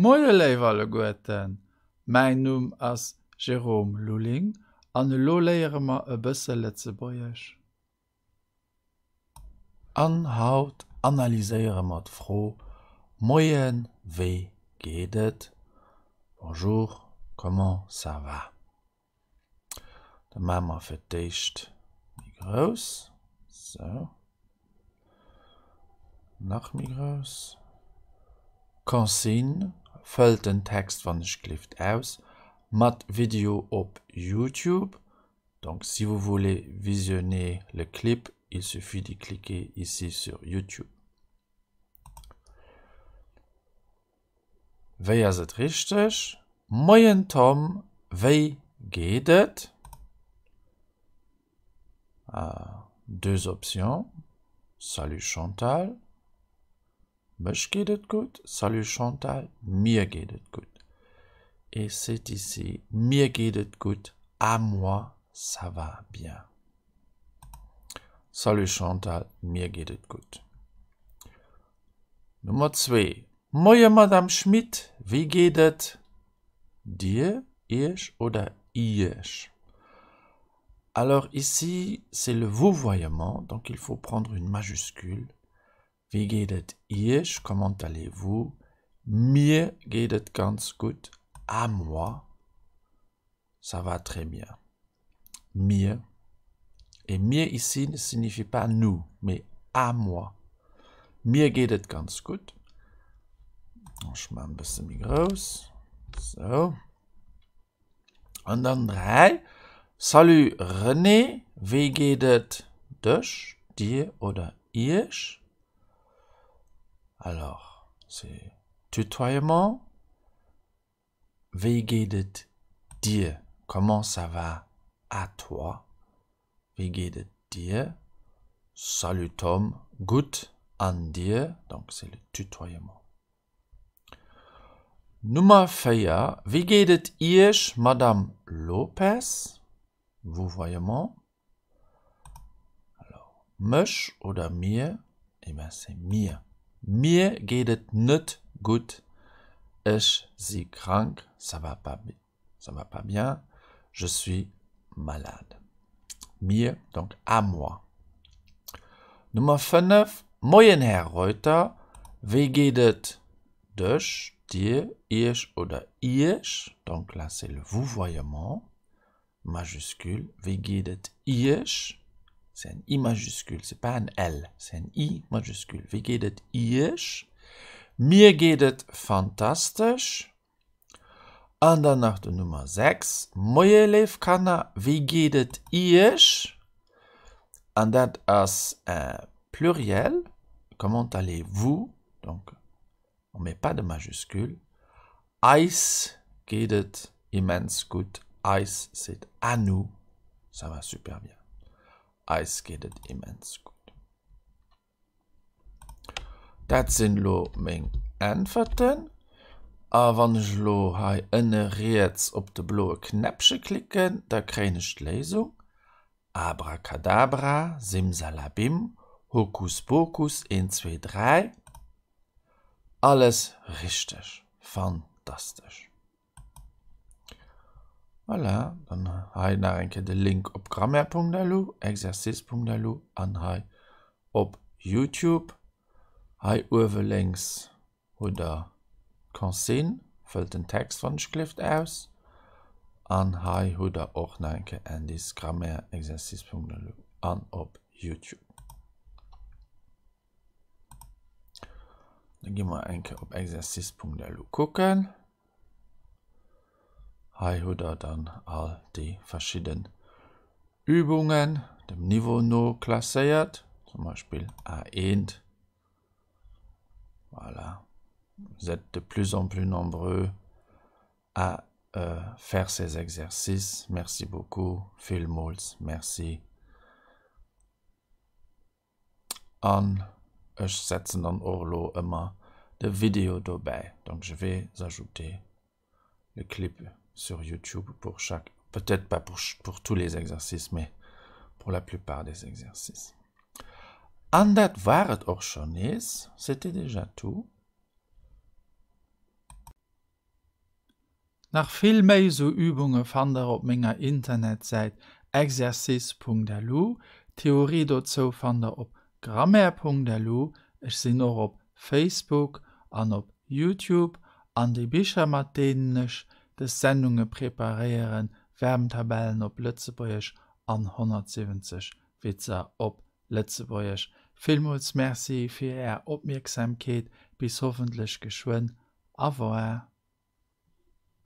Moie léif alleguerten, mäin Numm ass Jérôme Lulling an elo léiere mer e bësse Lëtzebuergesch. An haut analyséiere mer d'Fro Moien, wéi geet et? Bonjour, comment ça va? Da maache mer fir d'éischt méi grouss. Sou. Nach méi grouss. Consigne, Fëllt den Text wann ech gelift aus mat Video op YouTube. Donc si vous voulez visionner le clip, il suffit de cliquer ici sur YouTube. Wéi ass et richteg? Moien Tom, wéi geet et? Deux options, Salut Chantal, mech geet et gutt. Salut Chantal, mir geet et gutt. Et c'est ici, mir geet et gutt, à moi ça va bien. Salut Chantal, mir geet et gutt. Nummer zwee, Moie Madame Schmit, wéi geet et dir, iech oder iech? Alors ici, c'est le vouvoiement, donc il faut prendre une majuscule. Wéi geet et iech, comment allez-vous? Mir geet et ganz gutt, à moi ça va très bien. Mir. Et mir ici ne signifie pas nous, mais à moi. Mir geet et ganz gutt. Ech maachen e bësse méi grouss. Sou. An dann 3. Salut René, wéi geet et dech, dir oder iech? Alors, c'est tutoiement. Wéi geet et dir? Comment ça va à toi? Wéi geet et dir? Salut Tom, gutt an dir? Donc c'est le tutoiement. Nummer 4, Wéi geet et Iech, Madame Lopes? Vouvoiement. Alors, mech oder mir? Eh ben c'est mir. Mir geet et net gutt, ech si krank, ça va pas, ça va pas bien, je suis malade. Mir, donc à moi. Nummer 5, Moien Här Reuter, wéi geet et dech, dir, iech oder iech? Donc là c'est le vouvoiement. Majuscule, wéi geet et Iech? C'est un I majuscule, c'est pas un L, c'est un I majuscule. Wéi geet et Iech? Mir geet et fantastesch. An dann nach den Nummer 6, Moie léif Kanner, wéi geet et Iech? An dat ass un pluriel, comment allez-vous? Donc on met pas de majuscule. Eis geet et immens gutt. Eis, c'est à nous, ça va super bien. Eis geet et immens gutt. Dat sinn elo meng Äntwerten. A wann ech elo hei ënne riets op de bloe Knäppche klicken, da kréien ech d'Léisung. Abracadabra, Simsalabim, Hokuspokus, een, zwee, dräi. Alles richteg! Fantastesch! Voilà, dann hei nach eng Kéier de Link op grammaire.lu, exercice.lu an hei op Youtube. Hei uewe lénks hutt der d'Consigne, fëllt den Text wann ech gelift aus. An hei hutt der och nach eng Kéier Indice, Grammaire, Exercice.lu an op Youtube. Da gi mer eng Kéier op Exercice.lu kucken. Hei hutt der dann all déi verschidden Übungen dem Niveau no klasséiert, zum Beispill A1. Voilà. Vous êtes de plus en plus nombreux à euh, faire ces exercices. Merci beaucoup. Villmools merci. An ech setzen dann och elo ëmmer de Video dobäi. Donc je vais ajouter le clip sur YouTube pour chaque, peut-être pas pour, pour tous les exercices, mais pour la plupart des exercices. An dat war et och schonn nees. C'était déjà tout. Nach vill méi sou Übunge fannt der op menger Internetsäit exercice.lu. D'Theorie dozou fannt der op grammaire.lu. Ech sinn och op Facebook an op Youtube. An déi Bicher mat deenen ech des Sendunge preparéieren, Verbentabellen op Lëtzebuergesch an 170 Witzer op Lëtzebuergesch. Villmools Merci fir är Opmierksamkeet. Bis hoffentlech geschwënn. Au revoir.